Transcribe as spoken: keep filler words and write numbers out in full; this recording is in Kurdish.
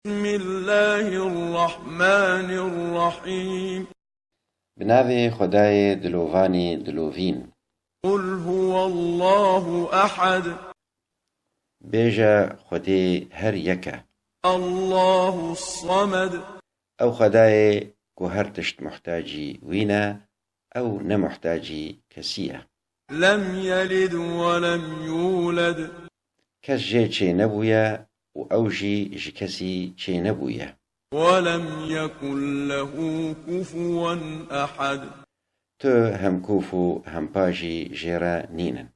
بسم الله الرحمن الرحيم. Bi navê Xwedayê dilovanê dilovîn. قل هو الله أحد. Bêje Xwedê her yek e. الله الصمد. Ew Xwedayê ku her tişt muhtacî wî ne, ew ne muhtacî kesî ye. لم يلد ولم يولد. Kes jê çê nebûye û ew jî ji kesî çê nebûye. ولم يكن له كفوا أحد. Tu hemkûf û hempa jî jê re nînin.